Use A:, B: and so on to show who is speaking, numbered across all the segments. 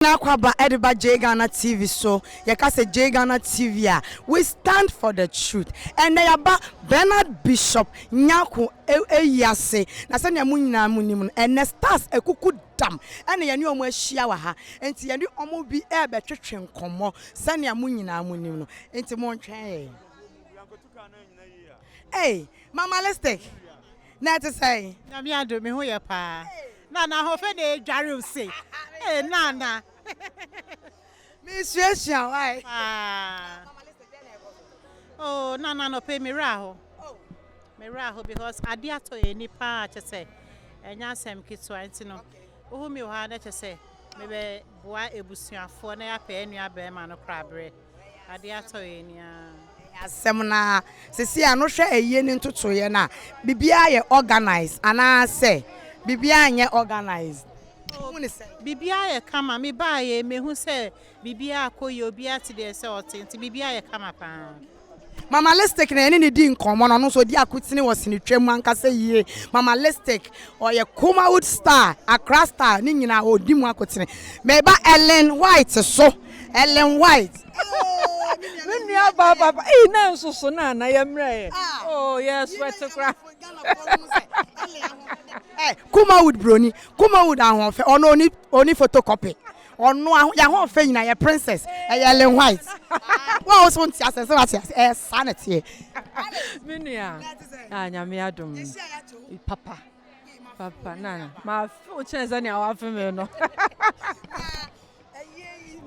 A: Akwaaba de ba J Ghana TV so. Yɛka sɛ J Ghana TV a, we stand for the truth. Ɛnnɛ yɛaba Bernard Bishop Nyarko ayi ase. Na sɛnea mo nyinaa mo nim no, ɛnnɛ stars akuku dam ɛna yɛne wɔn ahyia wɔ ha. Enti yɛne wɔn bi rebɛtwetwe nkɔmmɔ sɛnea mo nyinaa mo nim no. Enti montwɛn yɛn. Ei, Mama Listic, na ɛte sɛn?
B: Nyame adom, me ho yɛ paa. Nana ahoɔfɛ na edware wo se. Ee Nana.
A: Mesuasua why.
B: Paa. Oh Nana anɔpa yi me werɛ aho. Me werɛ aho because ade atɔ yɛn ani paa kyɛ sɛ ɛnyɛ asɛm ketewa nti no. Wohu me wɔ ha na kyɛ sɛ mebɛboa abusuafoɔ na yɛapɛ yɛn nua barima no koraberɛ. Ade atɔ yɛn ani aa.
A: Ɛyɛ asɛm no ara. Sesei a no hwɛ ayie no ntotoeɛ no a, biribiara yɛ organise anaa sɛ biribiara nyɛ organised? Wohu no sɛn?
B: Biribiara yɛ kama. Me baeɛ yi mehu sɛ biribiara akɔ yie, obiara te deɛ ɛsɛ ɔte nti biribiara yɛ kama paa.
A: Mama Listic na yɛne no dii nkɔmmɔ no, ɔno nso ɔdi akotene wɔ sinitwa mu ankasa yie. Mama Listic, ɔyɛ Kumawood star, Accra star, ne nyinaa ɔdi mu akotene. Meba Ellen White so, Ellen White.
C: Me nua baa papa, eyi na nsoso na na yɛ mmerɛ yɛ. Oh, yɛ sweat kora.
A: Eh, Kumawood broni, Kumawood ahoɔfɛ, ɔno oni oni photocopy. Ɔno aho yɛ ahoɔfɛ nyina yɛ princess, ɛyɛ Ellen White. Wo a wo so nte ase sɛ wate ase, ɛyɛ saa na teɛ.
C: Me nua, ah nyame adom. Papa, papa, na ma fe wo kyɛn sɛ nea wafe me no.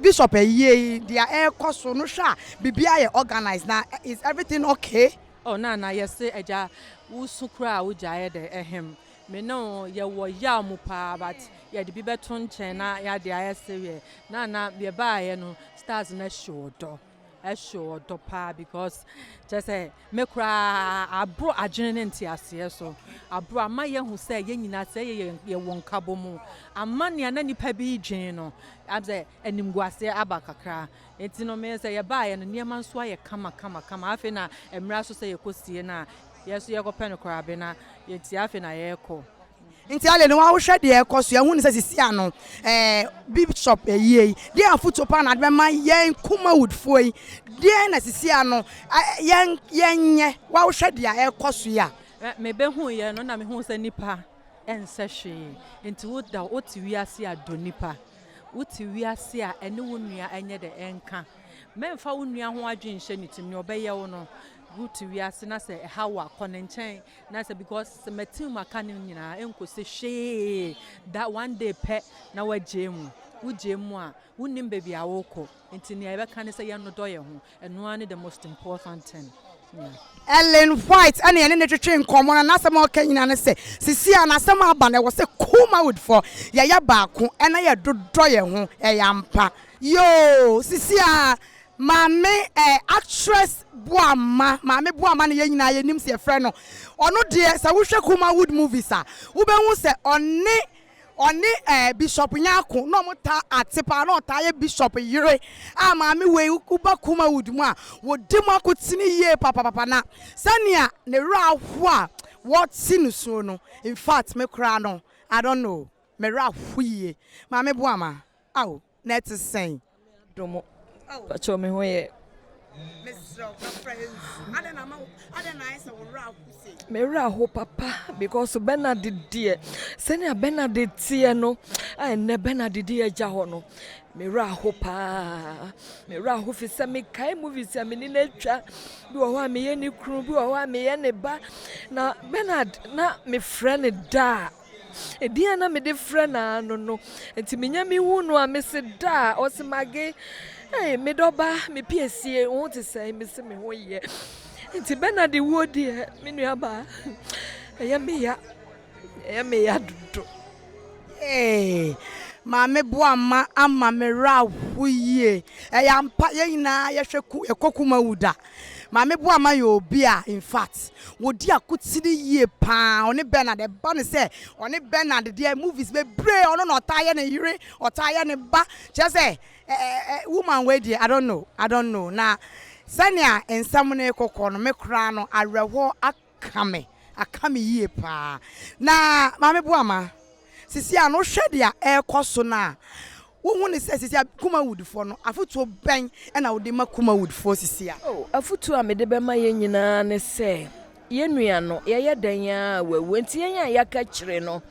A: Bishop ayie yi deɛ ɛrekɔ so no hwɛ a biribiara yɛ organized na is everything okay?
C: Oh Nana yɛse agya wo su koraa a wo gya yɛ dɛ ɛhem me ne wo yɛwɔ yaw mu paa but yɛde bi bɛto nkyɛn na yɛade ayɛ sereɛ Nana yɛbaayɛ no stars no ahye ɔdɔ ahye ɔdɔ paa because kyerɛ sɛ me koraa aboro adwene ne nteaseɛ so aboro ama yɛhu sɛ yɛn nyinaa sɛ yɛ yɛwɔ nkabɔ mu ama nea na nipa bi dwen no sɛ animguaseɛ aba kakra nti no me sɛ yɛbaeɛ no nneɛma nso ayɛ kama kama kama afei na mmerɛ so sɛ yɛkɔsie no a yɛ so yɛkɔpɛ no koraa be na yɛnti afei na yɛrekɔ.
A: Nti ale no woahwɛ deɛ ɛkɔ so yɛhu ne sɛ sisi ano bishop ayie yi deɛ afotuo paa na ade bɛma yɛn Kumawoodfoɔ yi deɛ na sisi ano yɛn yɛnyɛ woahwɛ deɛ ɛkɔ so yi a.
C: Mebɛhu yɛ no na mehu sɛ nipa ɛnsɛ hwee nti woda wote wiase a dɔ nipa wote wiase a ɛne wo nua ɛnyɛ dɛ ɛnka mɛmfa wo nua ho adwene nhyɛ ne tirim nea ɔbɛyɛ wo no wote wiase na sɛ ɛha wo a kɔ ne nkyɛn na sɛ because sɛ matim maka ne nyinaa ɛnkɔsi hwee da one day pɛ na wagye mu wogye mu a wonnim baabi a wokɔ nti nea yɛbɛka ne sɛ yɛnnodɔ yɛn ho ɛno ara ne the most important thing yeah.
A: Ellen White ɛna yɛne ne twetwe nkɔmmɔ na n'asɛm a ɔka nyinaa ne sɛ sisi a n'asɛm aba no ɛwɔ sɛ Kumawoodfoɔ yɛyɛ baako ɛna yɛdodɔ yɛn ho ɛyɛ ampa. Yoo sisi a maame actress Boama maame Boama no yɛn nyinaa yɛnim sɛ yɛfrɛ no ɔno deɛ sɛ wohwɛ Kumawood movies a wobɛhu sɛ ɔne ɔne Bishop Nyarko na ɔmo taa ate paa na ɔtaa yɛ Bishop yere a maame wei woba Kumawood mu a wɔdi mu akotene yie papapapa na sɛnea ne werɛ aho a wɔte no suo no in fact me koraa no I don't know me werɛ aho yie maame Boama aw na ɛte sɛn.
D: Dom pakyɛw me ho yɛ. Me werɛ aho papa because Bernard deɛ sɛnea Bernard teɛ no a ɛnɛ Bernard de agya hɔ no me werɛ aho paa me werɛ aho fi sɛ mekae movies a me ne no atwa bi wɔ hɔ a meyɛ ne kunu bi wɔ hɔ a meyɛ ne ba na Bernard na mefrɛ ne daa Edin a na mede frɛ no ara no no. Nti menya mehu no a mese da a ɔse mage hey, me dɔba me piesie wo ho te sɛn mese me ho yɛ. Nti Bernard wuo deɛ me nuabaa ɛyɛ me ya ɛyɛ me ya dodo.
A: Hey, maame Boama ama me werɛ aho yie. Ɛyɛ ampa yɛn nyinaa yɛhwɛ ku yɛkɔ Kumawu da. Maame Boama yɛ obi a in fact wɔdi akotene yie paa. Ɔne Bernard ɛba ne sɛ ɔne Bernard deɛ movies bebree ɔno na ɔtaa yɛ ne yere, ɔtaa yɛ ne ba. Kyerɛ sɛ ɛ ɛ woman wei deɛ I don't know, I don't know. Na sɛnea nsɛm no rekɔkɔ no me koraa no awerɛhoɔ aka me, aka me yie paa. Na Maame Boama, sisi a no wohwɛ deɛ ɛrekɔ so no a, Wohu no sɛ sisi a Kumawoodfoɔ no, afotuo bɛn na wode ma Kumawoodfoɔ sisi a?
D: Oh, afotuo a mede bɛma yɛn nyinaa ne sɛ, yɛn nua no, yɛyɛ dɛn ara a wawu, enti yɛn a yɛaka akyire no,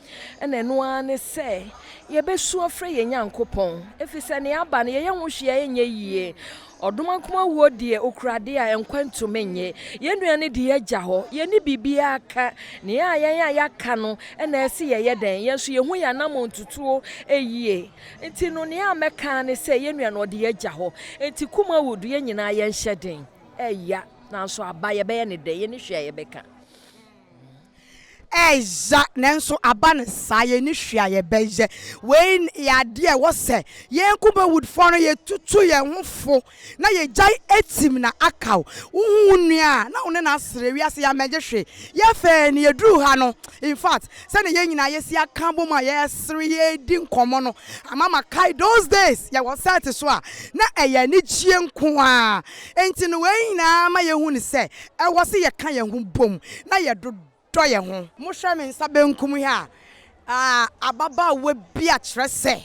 D: ɛna ɛno ara ne sɛ yɛbɛsu afrɛ yɛn Nyankopɔn, ɛfiri sɛ nea aba no, yɛyɛ ho hwee a ɛnyɛ yie. Ɔdomankoma wuo deɛ, ɔkura adeɛ a nkwa ntumi nnye. Yɛn nua no deɛ agya hɔ, yɛnni biribiara ka. Nea yɛn a yɛaka no na ɛsɛ yɛyɛ dɛn? Yɛn nso yɛhu yɛn anammɔntutuo yie. Nti no, nea mɛka ara ne sɛ, yɛn nua no ɔde yɛn agya hɔ. Nti Kumawood, yɛn nyinaa yɛnhyɛ den. Ɛya, nanso aba, yɛbɛyɛ no dɛn? Yɛnni hwee a yɛbɛka.
A: Ɛya, nanso aba no saa, yɛnni hwee a yɛbɛyɛ. Wei yɛ adeɛ a ɛwɔ sɛ yɛn Kumawoodfoɔ no yɛtutu yɛn ho fo na yɛgyae atim na akaw. Wohu wo nua a, na wo ne no asere. Wiase yi ammɛgye hwee. Yɛ fɛɛ no, yɛduruu ha no, in fact, sɛdeɛ yɛn nyinaa yɛasi aka abom a yɛresere, yɛredi nkɔmmɔ no, ama makae those days yɛwɔ set so a, na ɛyɛ anigyeɛ nko ara. Enti no, wei nyinaa ma yɛhu no sɛ, ɛwɔ sɛ yɛka yɛn ho bom na yɛdodɔ yɛn ho. Mohwɛ me nsa benkum yi a, ababaawa bi a kyerɛ sɛ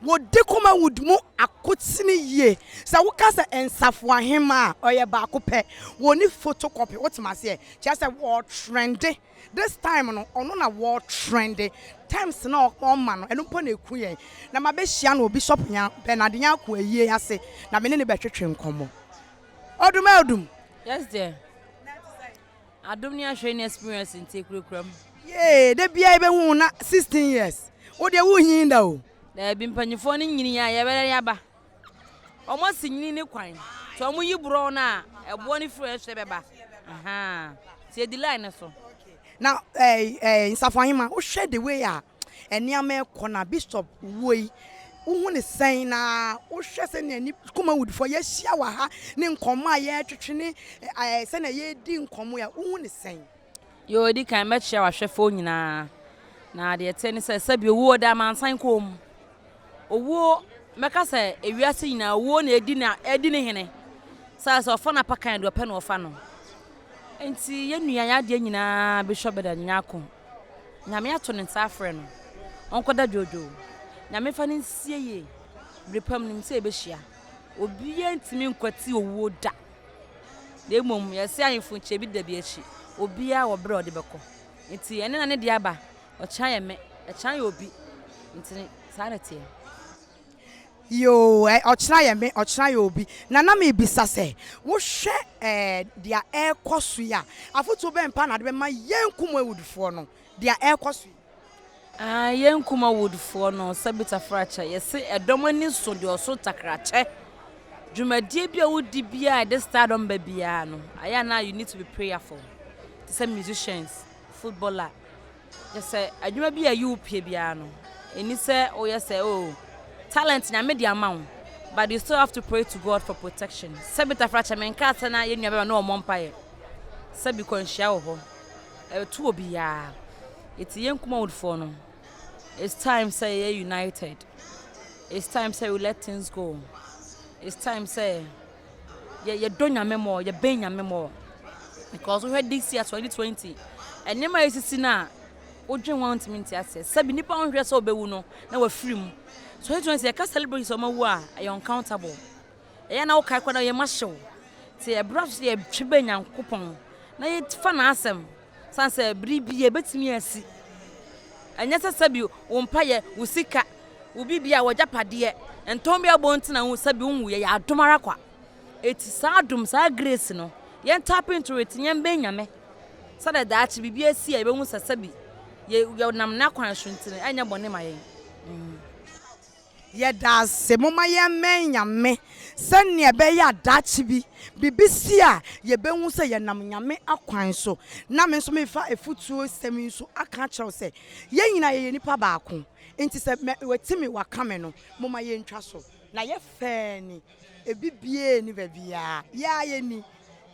A: wɔdi Kumawood mu akotene yie. Sɛ woka sɛ Nsafo Ahemmaa a, ɔyɛ baako pɛ. Wɔnni photocopy, wote m'aseɛ? Kyerɛ sɛ wɔretrɛnde. This time no, ɔno na wɔretrɛnde. Terms no a ɔma no, ɛno mpo na ɛku yɛn. Na mabɛhyia no wɔ Bishop Bernard Nyarko ayie ase, na me ne no bɛtwetwe nkɔmmɔ. Odum eh Odum.
E: Yes dear. Adom ne ahwɛ ne experience nti ekurakura mu.
A: Yee da biara yɛbɛhu wo na 16 years. Wo deɛ wonyin da o.
E: Daabi mpanyinfoɔ no nyini a yɛbɛdɛ yaba. Wɔn asi nyini ne kwan. Sɛ wɔn yi borɔ no a ɛboɔ no firi ɛhwɛ bɛba. Ahaa. Nti yɛdi line no so.
A: Na eh eh Nsafo Ahema wohwɛ the way a nneɛma rekɔ na Bishop wuo yi, wohu no sɛn? Na wohwɛ sɛnea nip Kumawoodfoɔ yɛahyia wɔ ha ne nkɔmmɔ a yɛretwetwe ne sɛnea yɛredi nkɔmmɔ yi a, wohu no sɛn?
E: Yoo, edi kan mɛkyea w'ahwɛfoɔ nyinaa. Na deɛ ɛteɛ ne sɛ, sɛbi owuo da amansan kɔn mu. Owuo, mɛka sɛ ewiase nyinaa owuo na edi na edi ne hene. Sɛ sɛ ɔfa n'apakan deɛ ɔpɛ na ɔfa no. Nti yɛn nua yɛn adeɛ nyinaa Bishop Bernard Nyarko Nyame ato ne nsa afrɛ no ɔnkɔda dwoodwoo. Nyame mfa no nsie yie. Bere pa mu nim sɛ yɛbɛhyia. Obiara ntumi nkwati owuo da. Na mmom yɛse ahemfo nkyɛ bi da bi akyi. Obiara wɔ berɛ a ɔde bɛkɔ. Nti ɛne na ne deɛ aba. Ɔkyena yɛ me, ɛkyena yɛ obi. Nti saa na ɛteɛ.
A: Yoo ɛ ɔkyena yɛ me ɔkyena yɛ obi na na mebisa sɛ wohwɛ ɛɛ deɛ ɛrekɔ so yi a afotuo bɛn paa na wode bɛma yɛn Kumawoodfoɔ no deɛ ɛrekɔ so yi.
E: Aah yɛn Kumawoodfoɔ no sɛbi tafrakyɛ yɛse ɛdɔm ani so deɛ ɔso takrakyɛ dwumadie bi a wodi biara a ɛde stardom ba biara no ayɛ a na you need to be prayerful te sɛ musicians, footballer Kyerɛ sɛ adwuma bi a ɛyi wo pie biara no, ɛnni sɛ woyɛ sɛ oh talent Nyame de ama wo but you still have to pray to God for protection. Sɛbi tafrakyɛ menkaa sɛ na yɛn nua bɛma na ɔmmɔ mpaeɛ. Sɛbi kwanhyia wɔ hɔ. Ɛto obiara. Eti yɛn Kumawoodfoɔ no, it's time sɛ yɛyɛ united. It's time sɛ we let things go. It's time sɛ yɛ yɛdɔ Nyame more, yɛbɛn Nyame more. Because wohwɛ this year 2020, nneɛma a esisi no a, wodwen ho a wontumi nte aseɛ. Sɛbi nipa nhwɛ sɛ ɔbɛwu no na wafiri mu. 2020 yɛka celebrities a wɔawu a, ɛyɛ uncountable. Ɛyɛ na wokae koraa na yɛn ahyew. Nti ɛberɛ aso sɛ yɛtwe bɛn Nyankopɔn na yɛfa n'asɛm. Sane sɛ bere bi ebetumi asi. Ɛnyɛ sɛ sɛbi wo mpaeɛ, wo sika, wo biribi a w'agyapadeɛ, ntɔn bi abɔ nti na wo sɛbi wonwu yɛ adom ara kwa. Eti saa adom, saa grace no, yɛn tap into it, yɛn bɛn Nyame. Sɛdeɛ daakye biribi asi a yɛbɛhu sɛ sɛbi yɛ yɛnam n'akwan so nti no ɛnyɛ bɔne ma yɛn. Mm.
A: Yɛda ase. Momma yɛmmɛn Nyame sɛnea ɛbɛyɛ a daakye bi, biribi si a, yɛbɛhu sɛ yɛnam Nyame akwan so. Na me nso merefa afutuo sɛm yi so aka akyerɛ wo sɛ, yɛn nyinaa yɛyɛ nnipa baako. Nti sɛ mɛ, wati me, waka me no, momma yɛntwa so. Na yɛ fɛɛ ni, ebi biaa nni baabiaa, yɛ ara yɛni.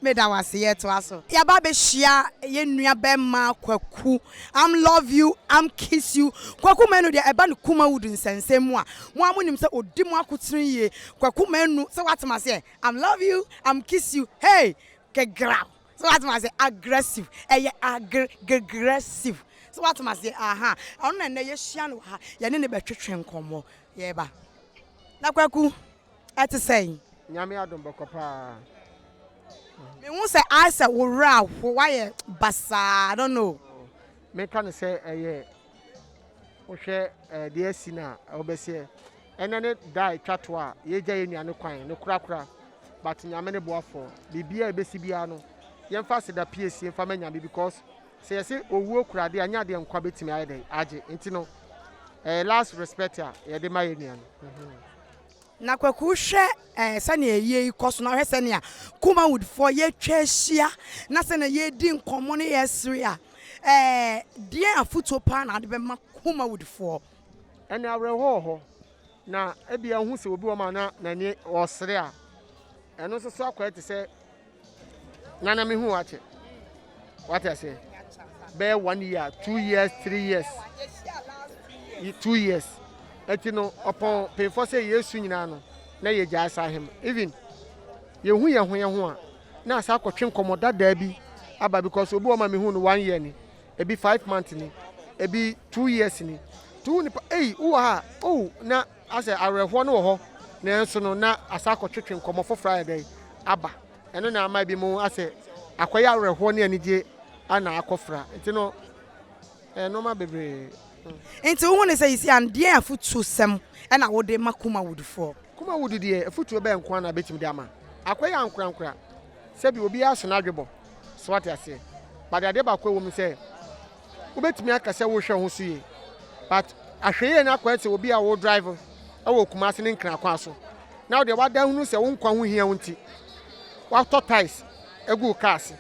A: Meda wo ase, yɛtoa so. Yɛaba abɛhyia yɛn nua bɛma Kwaku, I'm love you, I'm kiss you. Kwaku Manu deɛ ɛba no Kumawood nsɛnsɛm mu a, mo ara monim sɛ ɔdi mo akotene yie. Kwaku Manu, sɛ woate m'aseɛ? I'm love you, I'm kiss you, hey, kegraw. Sɛ woate m'aseɛ? Aggressive, ɛyɛ agr-gressive. Sɛ woate m'aseɛ? Aha, ɔno na ɛnnɛ yɛahyia no wɔ ha, yɛne no bɛtwetwe nkɔmmɔ. Yɛreba. Na Kwaku, ɛte sɛn?
F: Nyame adom bɔkɔ paa.
A: Mehu sɛ ayɛ sɛ wo werɛ aho, woayɛ basaa, I don't know.
F: Meka no sɛ ɛyɛ wohwɛ deɛ asi no a wobɛseɛ ɛnɛ ne da a ɛtwa to a yɛgya yɛn nua no kwan no korakora but Nyame ne boafoɔ biribiara a ɛbɛsi biara no yɛmfa aseda piesie mfa ma Nyame because sɛ yɛse owuo kura adeɛ a nyɛ adeɛ nkwa bɛtumi ayɛ dɛn agye nti no ɛyɛ last respect a yɛde ma yɛn nua no.
A: Na Kwaku hwɛ eh, sɛnea ayie yi kɔ so na hwɛ sɛnea Kumawood foɔ yɛatwa ahyia na sɛnea yɛredi nkɔmmɔ ne yɛresere a, eh, deɛn afotuo paa na wode bɛma Kumawood foɔ?
F: Ɛnna awerɛhoɔ wɔ hɔ, na ebia wohu sɛ obi wɔ hɔ a na n'ani ɔresere a, ɛno nso so akɔyɛ te sɛ Nana mehu wo akyɛ. Wate aseɛ? Bɛyɛ one year, 2 years, 3 years, 2 years. Ɛti no ɔpɔn mpanyinfoɔ sɛ Yesu nyinaa no na yɛgyae saa hem. Even yɛhu yɛn ho yɛn ho a na asa akɔtwe nkɔmmɔ dadaa bi aba because obi wɔ ma mehu no one year ni, ebi 5 months ni, ebi 2 years ni. Tu nipa eyi wowɔ ha oh na asɛ awerɛhoɔ no wɔ hɔ nanso no na asa akɔtwetwe nkɔmmɔ foforɔ ayɛ dɛ aba. Ɛno na ama ebi mu asɛ akɔyɛ awerɛhoɔ ne anigye ana akɔfra nti no ɛyɛ nneɛma bebree.
A: Nti wohu ne sɛ yisi andeɛ afotuo sɛm ɛna wode ma Kumawood foɔ?
F: Kumawood deɛ, afotuo bɛyɛ nko ana bɛtumi de ama akɔyɛ ankorankora sɛbi obiara so n'adwebɔ so wate aseɛ, but adeɛ baako a ɛwɔ mu sɛ wobɛtumi aka sɛ wohwɛ ho so yie, but ahwɛ yie no akɔyɛ sɛ obi a wo drive ɛwɔ Kumase ne Nkran kwan so na wodeɛ wada hunu sɛ wo nkwa ho hia wo nti watɔ tyres egu kaa ase,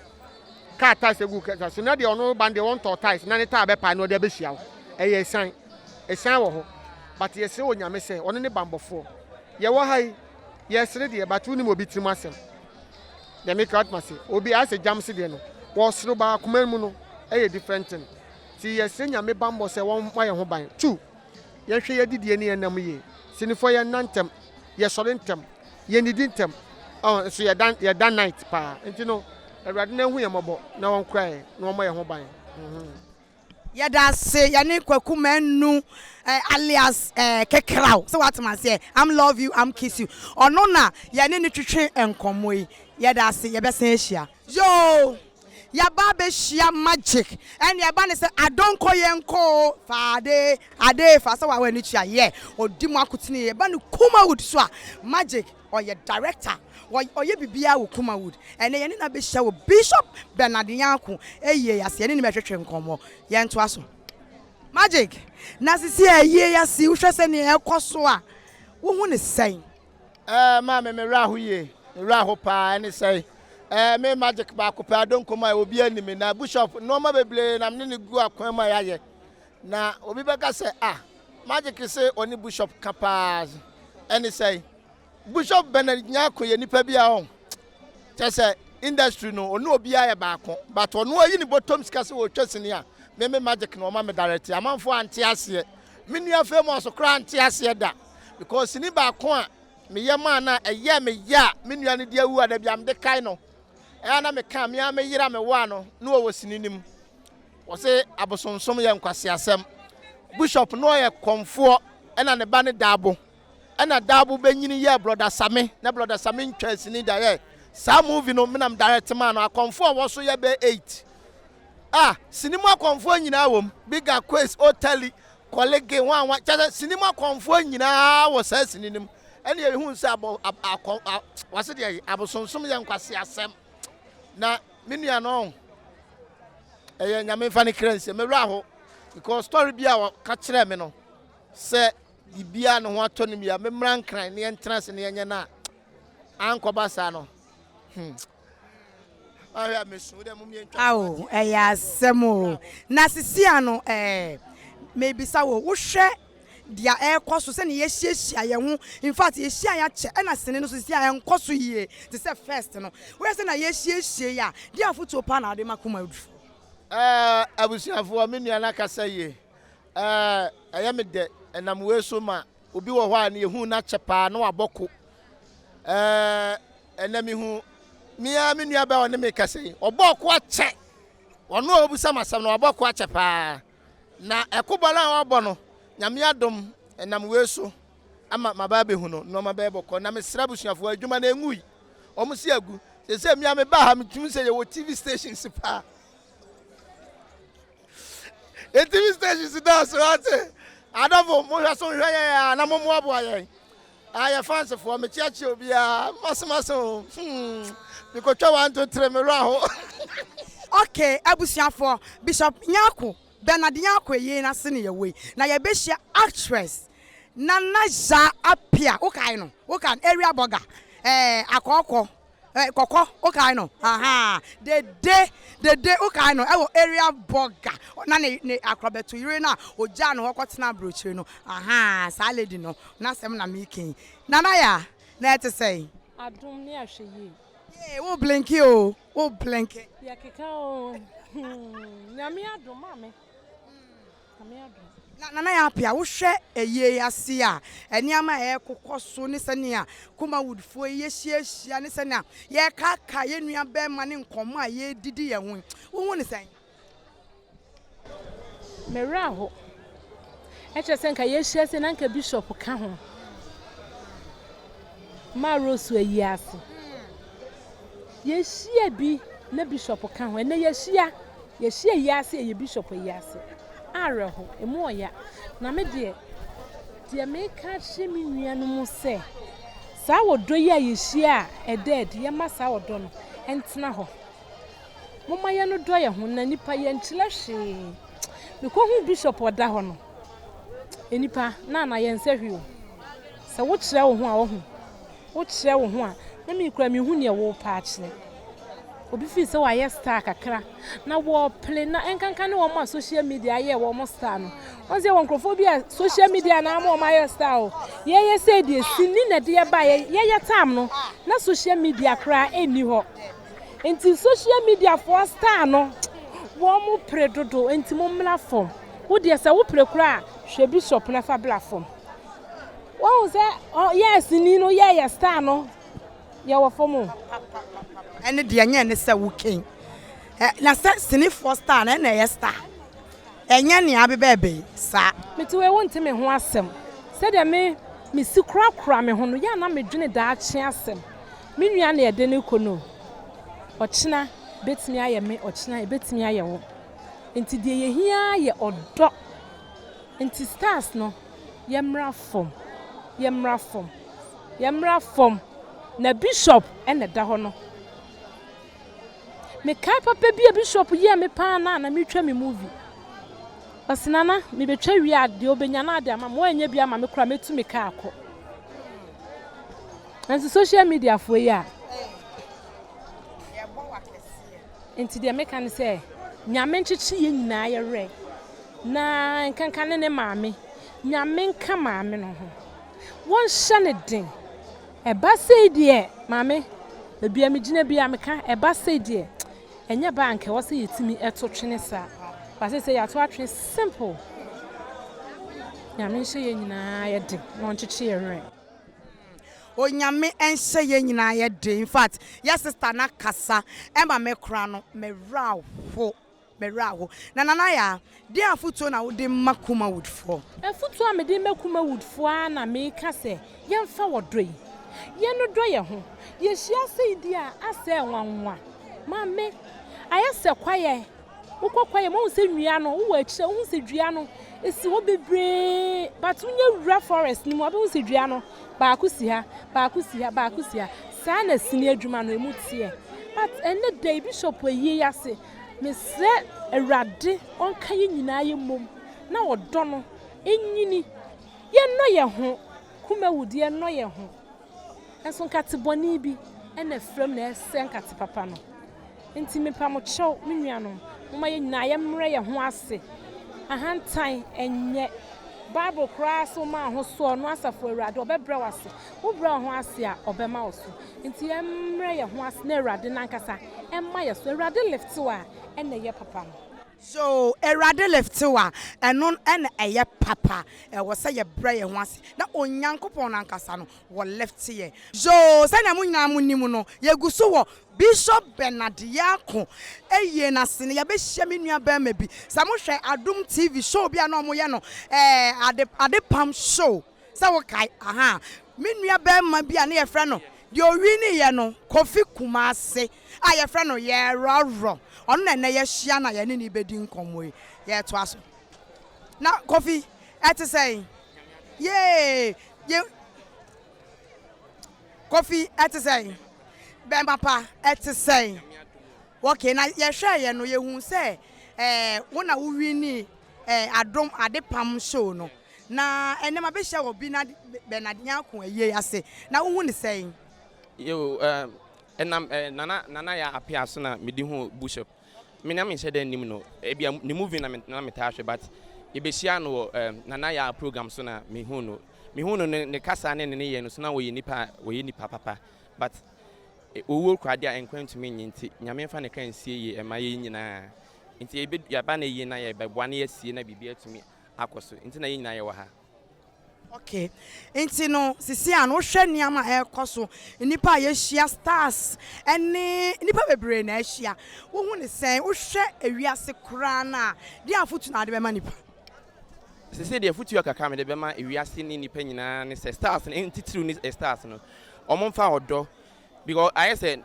F: kaa tyres egu kaa so, na deɛ ɔno ba no deɛ wɔntɔ tyres na ne tyre bɛpae na ɔde abɛhyia wo. Ɛyɛ esan esan wɔ hɔ, but yɛsrɛ wɔ Nyame sɛ ɔno ne bambɔfoɔ. Yɛwɔ ha yi yɛsere deɛ, but wonim obi tirim asɛm deɛ meka watoma se obi ayɛ sɛ gyam se deɛ no wɔsere ba akoma mu no ɛyɛ different thing. Nti yɛsrɛ Nyame bambɔ sɛ wɔn yɛn ho ban. Two, yɛnhwɛ yɛdidie ne yɛn nam yie. Sinifoɔ yɛn nna ntɛm, yɛsɔre ntɛm, yɛnidi ntɛm ɔn nso yɛda yɛda night paa. Nti no Awurade na ehu yɛn mmɔbɔ na wɔn kura yɛn na wɔn mmɔ yɛn ho ban.
A: Yɛda ase. Yɛne Kwaku Manu alias Kekraw sɛ woatem aseɛ, I'm love you, I'm kiss you, ɔno na yɛne ne twetwe nkɔmmɔ yi. Yɛda ase, yɛbɛsan ahyia. Yoo, yɛba abɛhyia Magic. Ɛne ɛba ne sɛ adonko yɛnkɔ o fa ade ade fa sɛ wawa ani tua yɛ ɔdi mu akotene. Yɛba no Kumawood so a, Magic ɔyɛ director, ɔyɛ biribiara wɔ Kumawood. Ɛnɛ yɛne na bɛhyia wɔ Bishop Bernard Nyarko ɛyie ase. Yɛne ne bɛhwehwɛ nkɔmmɔ. Yɛntoa so. Magic, na sisi a ɛyie ase, wohwɛ sɛ nea ɛkɔ so a, wohu ne sɛn?
G: Maame, me werɛ aho yie, me werɛ aho paa. Ɛne sɛe me Magic baako pɛ adonkom a obi anim na Bishop nneɛma bebree na mene ne gu akwan mu a yɛayɛ na obi bɛka sɛ, ah, Magic sɛ ɔne Bishop ka paa. Ɛne sɛe Bishop Bernard Nyarko yɛ nipa bi a ɔn kyɛ sɛ industry no ɔne obiara yɛ baako, but ɔno ayi ne bɔtɔm sika sɛ wɔtwa sini a me Magic na ɔma me direct. Amanfoɔ ante aseɛ, me nua famous koraa ante aseɛ da because sini baako a meyɛ maa no a ɛyɛ me yɛ a me nua no de awu a da bi a mede kae no ɛyɛ na meka me a meyera me waa no na wɔwɔ sini no mu wɔse abosonsom yɛ nkwaseasɛm. Bishop no ɔyɛ kɔmfoɔ ɛna ne ba ne daabo ɛna daabo bɛnyini yɛ Brother Same na Brother Same ntwa sini da yɛ saa movie no menam direct maa no. Akɔmfoɔ a wɔ so yɛ bɛ 8 a sini mu akɔmfoɔ nyinaa wɔ mu, Bigger Quiz, Otali Kɔlege wanwa kyɛ sɛ sini mu akɔmfoɔ nyinaa wɔ saa sini no mu. Ɛne yɛhu sɛ abɔ akɔ wɔse deɛ abosonsom yɛ nkwaseasɛm na me nua no ɛyɛ Nyame mfa ne kra nsie. Mewura ho because story bi a wɔka kyerɛ me no sɛ biribiara ne ho atɔ no mi a memmra Nkran ne yɛntena ase ne yɛnyɛ no a ankɔba saa no. Ahwɛ a mesu dɛ mom yɛntwa.
A: Ao, ɛyɛ asɛm o. Na sisi ano mebisa wo, wohwɛ deɛ ɛrekɔ so sɛnea yɛahyiahyia yɛn ho, in fact yɛhyia yɛakyɛ ɛna sene no so sisi a ɛnkɔ so yie te sɛ first no, wohwɛ sɛ na yɛahyiahyia yi a, deɛ afotuo paa na wode ma Kumawoodfoɔ?
G: Abusuafoɔ, me nua no akasa yie. Ɛyɛ me dɛ ɛnam wei so ma obi wɔ hɔ a ne yɛhu no akyɛ paa na wabɔ ko. Ɛnɛ mehu mea me nua bɛɛ ɔne me kasa yi, ɔbɔɔ ko akyɛ. Ɔno a ɔbusa m'asɛm no wabɔ ko akyɛ paa na ɛko bɔ no a wabɔ no, Nyame adom ɛnam wei so. Ama maba abɛhu no, nnoɔma bɛyɛ bɔkɔɔ. Na mesrɛ abusuafoɔ, adwuma no ɛngui. Wɔn se agu. Seesei me a mebaa ha, metumi sɛ yɛwɔ TV stations paa. Yɛ TV stations dɔɔso, wate. Adɔfo, mohwɛ so nhwɛ yɛn a, na mommoaboa yɛn. Ah, yɛ fansfoɔ, mekyeakyea obiara. Masemase o, hmm, mekɔtwa 1, 2, 3, me werɛ aho.
A: Okay, abusuafoɔ, Bishop Nyarko Bernard Nyarko ayie no ase na yɛwɔ yi, na yɛbɛhyia actress Nana Yaa Appiah, wokae no? Wokae no? Area Burger, eh, Akɔɔkɔ, eh, Kɔkɔ, wokae no? Ahaa, Dede, Dede, wokae no? Ɛwɔ Area Burger, na ne, ne akorɔbɛto yere no a ɔgyaa no hɔ kɔtena aburokyire no, ahaa, saa lady no, n'asɛm na mereka yi. Nana Yaa, na ɛte sɛn?
H: Adom ne ahwɛyie.
A: Yee, wo blinke o, wo blinke.
H: Yɛkeka o, hmm, Nyame adom, maame. Nyame adom.
A: Na Nana Yaa Appiah, wohwɛ ayie yi ase a, nneɛma a ɛrekokɔ so ne sɛnea Kumawoodfoɔ yi yɛhyiahyia ne sɛnea yɛrekaakae yɛn nua barima ne nkɔmmɔ a yɛredidi yɛn ho yi, wohu no sɛn?
H: Me werɛ aho. Ɛkyerɛ sɛ nka yɛahyia sei na nka Bishop ka ho. Maa Rose ayi ase. Yɛhyia bi na Bishop ka ho. Ɛnɛ yɛahyia, yɛahyia ayi ase ɛyɛ Bishop ayi ase. Awerɛho, emu ɔya. Na me deɛ, deɛ meka akyerɛ me nuanom sɛ, saa ɔdɔ yi a yɛhyia a ɛda adi, yɛmma saa ɔdɔ no ntena hɔ. Momma yɛnnodɔ yɛn ho na nnipa yɛnkyerɛ hwee. Mekɔhuu bishop ɔda hɔ no, nnipa na na yɛnsɛ hwee o. Sɛ wokyerɛ wo ho a wahu, wokyerɛ wo ho a na me koraa mehu neɛ worepɛ akyerɛ. Obi feel sɛ wayɛ star kakra na wɔpele na ɛnkanka ne wɔn a social media ayɛ wɔn star no. Wɔn sɛ yɛwɔ nkurɔfoɔ bi a social media na ama wɔn ayɛ star o. Yɛyɛ sɛ deɛ sini na ɛde yɛbaeɛ, yɛyɛ time no na social media koraa ɛnni hɔ. Nti social media foɔ star no wɔn pere dodo nti mo mmra fam. Wo deɛ sɛ wo pere koraa a hwɛ bishop na fa bra fam. Wahu sɛ yɛ sini no yɛ yɛ star no yɛ wɔ fam o.
A: Ɛne deɛ ɛnyɛ ne sɛ wo ken na sɛ sinifoɔ star no ɛna ɛyɛ star ɛnyɛ nea abebɛɛbɛyi saa.
H: Mete wei wonte me ho asɛm. Sɛdeɛ me mesi korakora me ho no yɛ a na medwene daakye asɛm. Me nua na yɛde no rekɔ no o. Ɔkyena bɛtumi ayɛ me, ɔkyena ɛbɛtumi ayɛ wo. Nti deɛ yɛhia ara yɛ ɔdɔ. Nti stars no, yɛmmra fam, yɛmmra fam, yɛmmra fam. Na Bishop na ɛda hɔ no. Mekae papa bi a Bishop yɛɛ me paa na na meretwa me movie. Ɔse Nana, mebɛtwa wie a deɛ ɔbɛnya no ade ama me, woannya bi ama me koraa mɛtu me kaa akɔ. Nanso social media foɔ yi a. Nti deɛ meka ne sɛ Nyame nkyekye yɛn nyinaa yɛ werɛ na nkanka ne ne maame Nyame nka maame no ho wɔnhyɛ no den ɛba sei deɛ maame baabi a megyina biara meka ɛba sei deɛ ɛnyɛ ba a nka ɛwɔ sɛ yɛtumi ɛto twene saa ba sɛ yɛato atwene simple Nyame nhyɛ yɛn nyinaa yɛ den na ɔnkyekye yɛ werɛ.
A: Onyame nhyɛ yɛn nyinaa yɛ den infact yɛ sister no akasa ɛma me koraa no me werɛ aho me werɛ aho na Nana Yaa deɛn afotuo na wode ma Kumawood foɔ?
H: Afotuo a mede ma Kumawood foɔ ara na meka sɛ yɛnfa ɔdɔ yi yɛnnodɔ yɛn ho yɛhyia sei deɛ a asɛ nwanwa maame ayɛ sɛ kwaeɛ Wokɔ kwaeɛ mu wohu sɛ nnua no wowɔ akyire a wohu sɛ dua no esi hɔ bebree but wonya wura forest no mu a wobɛhu sɛ dua no baako si ha baako si ha baako si ha saa na sini adwuma no emu teɛ but ɛnɛ da yi bishop ayie yi ase mesrɛ awurade ɔnka yɛn nyinaa yɛ mmom na ɔdɔ no ɛnyini yɛnnɔ yɛn ho kumawu deɛ yɛnnɔ yɛn ho Nso nkate bɔne bi na ɛfra mu na ɛsɛe nkate papa no. Enti mepa mo kyɛw, me nuanom, momma yɛn nyinaa yɛmmrɛ yɛn ho ase. Ahantan nyɛ. Bible koraa se woma wo ho so a, ɔno Asafo Awurade, ɔbɛbrɛ wo ase. Wobrɛ wo ho ase a, ɔbɛma wo so. Enti yɛmmrɛ yɛn ho ase na Awurade no ankasa mma yɛn so. Awurade lifte wo a, ɛna ɛyɛ papa no.
A: So Awurade lifte wo a, ɛno na ɛyɛ papa. Ɛwɔ sɛ yɛbrɛ yɛn ho ase na Onyankopɔn no ankasa no, wɔ lifte yɛn. So sɛnea mo nyinaa mo nim no, yɛgu so wɔ Bishop Bernard Yarko ayie no ase no, yɛabɛhyia me nua barima bi. Sɛ mohwɛ Adom TV show bi a na wɔyɛ no, ɛɛ, ade, adepam show. Sɛ wokae? Ahaa. Me nua barima bi a ne yɛfrɛ no, deɛ ɔwiniiɛ no, Kofi Kumase, a yɛfrɛ no Yɛrɔrɔ, ɔno na ɛnnɛ yɛahyia no a yɛne no rebɛdi nkɔmmɔ yi. Yɛretoa so. Na Kofi, ɛte sɛn? Yee! Yɛ Kofi, ɛte sɛn? Bɛrima pa, ɛte sɛn? Okay, na yɛhwɛeɛ no, yɛhuu sɛ eh, wo na wo winii eh, Adom Adepam show no. Na ɛnnɛ mabɛhyia wɔ bi na Bernard Nyarko ayie ase. Na wohu no sɛn?
I: Yo, eh, ɛnam eh, Nana, Nana Yaa Appiah so na mede huu Bishop. Me na menhyɛ da nnim no, ebia ne movie na na metaa hwɛ but yɛbɛhyiaa no wɔ eh, Nana Yaa program so na mehuu no. Mehuu no ne, ne kasa ne ne nneyɛɛ no so na ɔyɛ nipa a, ɔyɛ nipa papa but Owuo kɔ adeɛ a nkwa ntumi nnye nti Nyame mfa ne kra nsie yie ɛma yɛn nyinaa nti yɛbɛ yɛaba no yie na yɛbɛboa na yɛasie na biribi atumi akɔ so nti na yɛn nyinaa yɛwɔ ha.
A: Ok nti no sisi a no wohwɛ nneɛma a ɛrekɔ so nnipa a yɛahyia stars ɛne nnipa bebree na ahyia wohu ne sɛn wohwɛ ewiase koraa no a deɛ afotu na wode bɛma nnipa?
I: Sesei deɛ afotu a kakra mede bɛma ewiase ne nnipa nyinaa ne sɛ stars no ntitiriw ne stars no wɔn mfa ɔdɔ because ayɛ sɛ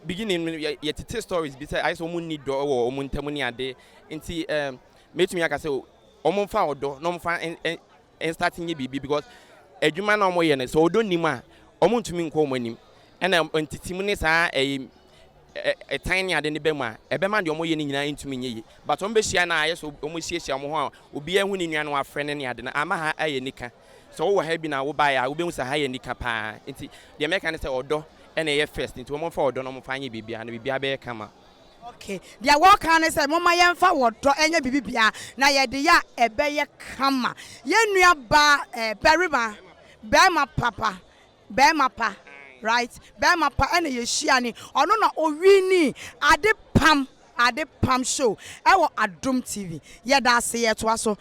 I: beginning no yɛ yɛtete stories bi sɛ ayɛ sɛ wɔn nni dɔ wɔ wɔn ntam ne ade nti ɛɛ mɛtumi aka sɛ wɔn mfa ɔdɔ na wɔn mfa nstart nyɛ biribi because adwuma na wɔyɛ no sɛ ɔdɔ nnim a wɔn ntumi nkɔ wɔn anim ɛna ntetem ne saa ɛyi ɛtan ne ade no ba mu a, ɛbɛma deɛ wɔyɛ no nyinaa ntumi nyɛ yie. But wɔn bɛhyia no a, ayɛ sɛ wɔn hyiahyia wɔn ho a, obiara hu ne nua no wafrɛ no ne ade no, ama ha ayɛ anika. Sɛ wowɔ ha bi na wobaeɛ a, wobɛhu sɛ ha yɛ anika paa. Nti deɛ mɛka ne sɛ ɔdɔ na ɛyɛ first, nti wɔmfa ɔdɔ na wɔmfa nyɛ biribiara na biribiara bɛyɛ kama.
A: Ok, deɛ wɔka ne sɛ momma yɛmfa ɔdɔ nyɛ biribi biara na yɛde yɛ a ɛbɛyɛ kama. Yɛn nua baa eh, barima, barima papa, Bɛɛma pa right bɛɛma pa ɛna yɛhyia ne ɔno na owinii ade pam ade pam show ɛwɔ adom TV yɛda ase yɛtoa so.